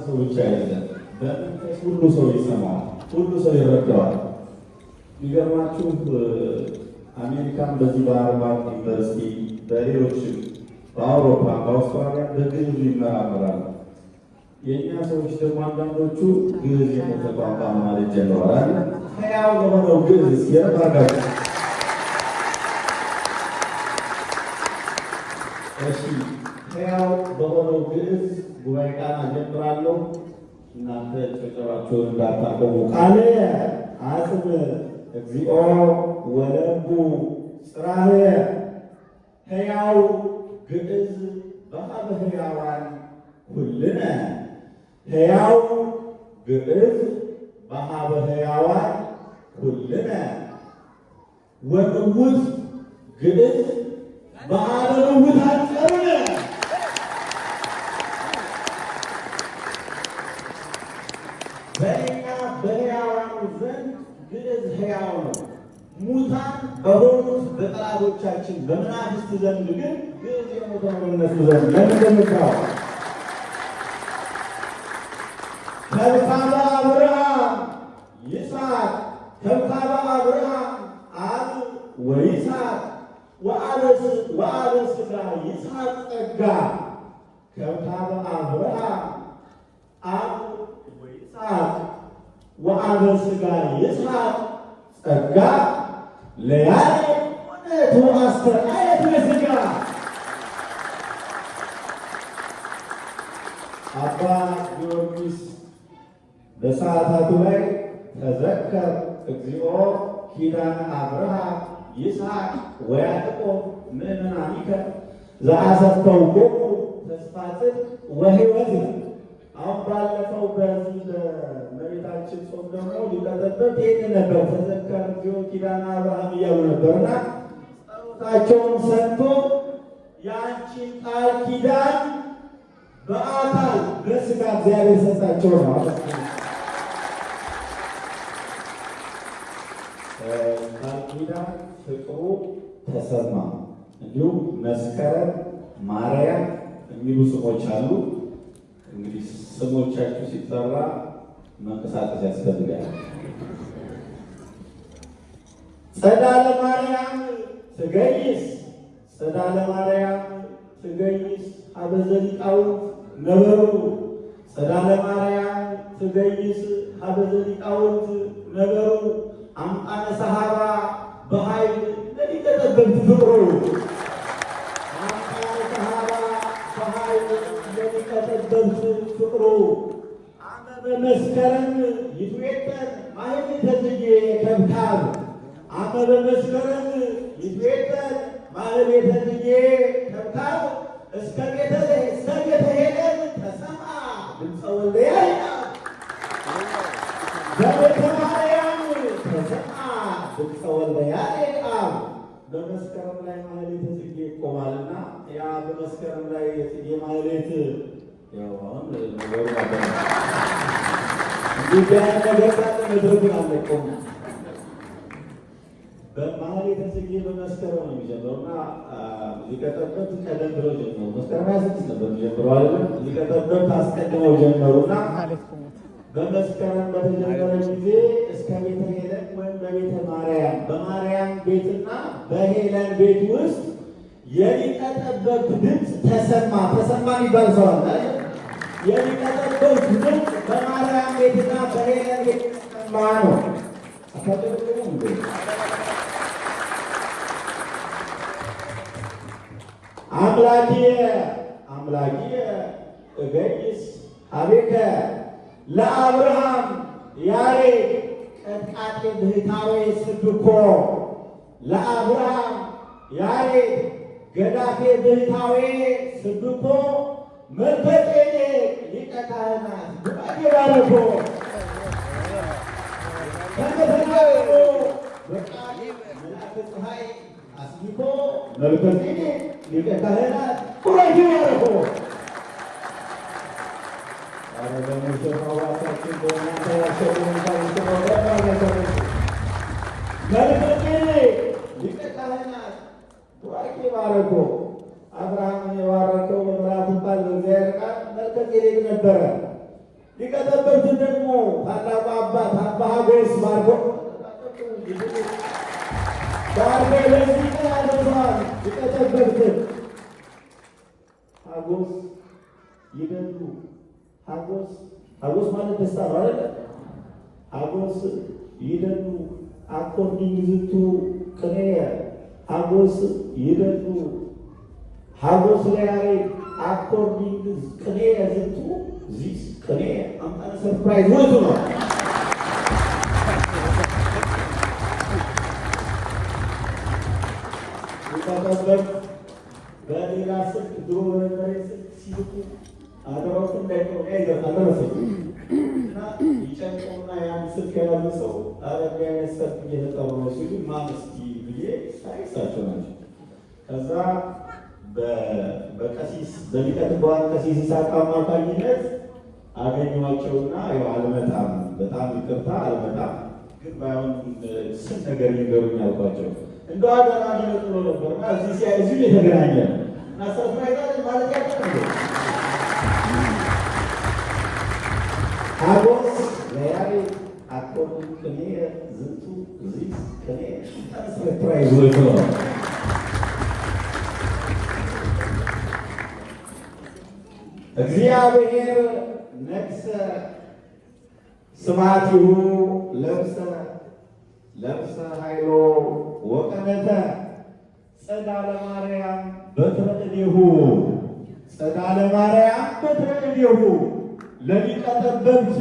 ሰው ብቻ አይደለም፣ በመንፈስ ሁሉ ሰው ይሰማዋል፣ ሁሉ ሰው ይረዳዋል። የሚገርማችሁ አሜሪካን በዚህ በሃርቫርድ ዩኒቨርሲቲ፣ በሌሎችም በአውሮፓ፣ በአውስትራሊያ በግዕዝ ይመራመራሉ። የእኛ ሰዎች ደግሞ አንዳንዶቹ ግዕዝ የሞተ ቋንቋ ነው ማለት ጀምረዋል። ሕያው ለሆነው ግዕዝ እስኪ ረባጋችሁ። እሺ፣ ሕያው በሆነው ግዕዝ ጉባኤ ቃና ጀምራለሁ። እናንተ ጭብጨባችሁን እንዳታቆሙ። ቃል አጽም እግዚኦ ወለቡ ጽራህየ ሕያው ግዕዝ በሀበ ሕያዋን ኩልነ፣ ሕያው ግዕዝ በሀበ ሕያዋን ኩልነ፣ ወምውት ግዕዝ በሀበ ምውታን ጸርነ። በእኛ በሕያዋኑ ዘንድ ግዕዝ ሕያው ነው። ሙታን በሆኑት በጠላቶቻችን በመናፍስት ዘንድ ግን ግዕዝ የሞተ ነው። በእነሱ ዘንድ ለምን እንደምታው ከብካበ አብርሃም ይስሐቅ፣ ከብካበ አብርሃም አብ ወይስሐቅ፣ ወአበ ሥጋ ይስሐቅ ጸጋ። ከብካበ አብርሃም አብ ወይስሐቅ ወአበ ሥጋ ይስሐቅ ጸጋ ለያሬድ ሆነት ወአስተርአየት በሥጋ። አባ ጊዮርጊስ በሰዓታቱ ላይ ተዘከር እግዚኦ ኪዳነ አብርሃም ይስሐቅ ወያዕቆብ ምእመናኒከ ዘአሰፈውዎሙ ተስፋ ጽድቅ ወሕይወት ነው። አሁን ባለፈው በዚህ በእመቤታችን ጾም ደግሞ ሊቀ ጠበብት ይህን ነበር፣ ተዘከር እግዚኦ ኪዳነ አብርሃም እያሉ ነበርና ጸሎታቸውን ሰምቶ የአንቺን ቃል ኪዳን በአካል በስጋ እግዚአብሔር ሰጣቸው ነው። ቃል ኪዳን ፍቅሩ ተሰማ፣ እንዲሁም መስከረም፣ ማርያም የሚሉ ስሞች አሉ። እንግዲህ ስሞቻችሁ ሲጠራ መንቀሳቀስ ያስፈልጋል። ጸዳለ ማርያም ትገይስ፣ ጸዳለ ማርያም ትገይስ ሀበዘ ሊቃውንት ነበሩ። ጸዳለ ማርያም ትገይስ ሀበዘ ሊቃውንት ነበሩ። አምጣነ ሰሃባ በኃይል ለሊቀ ጠበብት ፍቅሩ፣ አምጣነ ሰሃባ በኃይል ለሊቀ ጠበብት ፍቅሩ። አመ በመስከረም ይትዌጠን ማሕሌተ ጽጌ ከብካብ፣ አመ በመስከረም ይትዌጠን ማሕሌተ ጽጌ ከብካብ፣ እስከ ቤተ ሄለን ተሰምዐ ድምፀ ወልደ ያዕቆብ፣ በቤተ ማርያም ተሰምዐ ድምፀ ወልደ ያሬድ አብ። በመስከረም ላይ ማሕሌተ ጽጌ ይቆማልና ያ በመስከረም ላይ የጽጌ ማሕሌት ያው አሁን ነገሩ እንዲህ ነገር ካለ መድረኩን አልለቀውም። በማሕሌተ ጽጌ በመስከረም ነው የሚጀምረው እና ሊቀ ጠበብት ቀደም ብለው ጀመሩ። መስከረም 26 ነበር የሚጀምረው አይደለም? ሊቀ ጠበብት አስቀድመው ጀመሩና በመስከረም በተጀመረ ጊዜ እስከ ቤተ ሄለን ወይም በቤተ ማርያም፣ በማርያም ቤትና በሄለን ቤት ውስጥ የሊቀ ጠበብት ድምፅ ተሰማ። ተሰማ የሚባል ሰው አለ። የሊቀ ጠበብት ድምፅ በማርያም ቤትና በሄለን ቤት ተሰማ ነው። አታጨበጭቡም እንዴ? አምላኪየ አምላኪየ እገይስ ሀቤከ ለአብርሃም ያሬድ ቀጥቃጤ ብህታዌ ስብኮ፣ ለአብርሃም ያሬድ ገዳፌ ብህታዌ ስብኮ፣ መልከጼዴቅ ሊቀ ካህናት ጉባኤ ባረኮ ከመተናገሮ በቃል መልአከ ፀሐይ አስቢኮ፣ መልከጼዴቅ ሊቀ ካህናት ጉባኤ ባረኮ። ኧረ በሙሽራው በእናንተ መልከጼዴቅ ሊቀ ካህናት ቡራኬ ባረኮ። አብርሃምን የባረከው በምልአቱ ቃል በእግዚአብሔር ቃል መልከጼዴቅ ነበረ። ሊቀ ጠበብትን ደግሞ ታላቁ አባት አባ ሀጎስ ባርኮ ባርኮ ለዚህ ቀን አድርሰዋል። ሊቀ ጠበብትን ሀጎስ ይደሉ። ሀጎስ፣ ሀጎስ ማለት ደስታ ነው አይደለ? ሀጎስ ይደሉ according ዝንቱ ቅኔ። ሀጎስ ይደሉ፣ ሀጎስ ለያሬድ according ቅኔ ዝንቱ this ቅኔ አምጣነ surprise ውእቱ ነው። ሊቀ ጠበብት በሌላ ስልክ፣ ድሮ በነበረ ስልክ ሲልኩ አደራዎት እንዳይቆም ይዘርታል መሰለኝ እና ይጨንቀውና ያን ስልክ የያዘ ሰው ኧረ እንዲህ አይነት ሰልፍ እየተጠሩ ነው ሲሉ ማን እስኪ ብዬ ሳይ እሳቸው ናቸው። ከዛ በቀሲስ፣ በሊቀ ትጉሃን ቀሲስ ይስሐቅ አማካኝነት አገኘኋቸውና ያው አልመጣም፣ በጣም ይቅርታ አልመጣም፣ ግን ባይሆን ስንት ነገር ይንገሩኝ አልኳቸው። እንደው አደራ ሊመጡ ነው ነበር እና እዚህ ሲያ እዚሁ የተገናኘ ነው እና surprise አለ ማለት ያለ ነው። ሀጎስ ለያሬድ according ቅኔ ዝንቱ this ቅኔ surprise ውእቱ ነው። እግዚአብሔር ነግሰ ስብሐቲሁ ለብሰ፣ ለብሰ ኃይሎ ወቀነተ ጸዳለ ማርያም በትረ እዴሁ፣ ጸዳለ ማርያም በትረ እዴሁ ለሊቀ ጠበብት።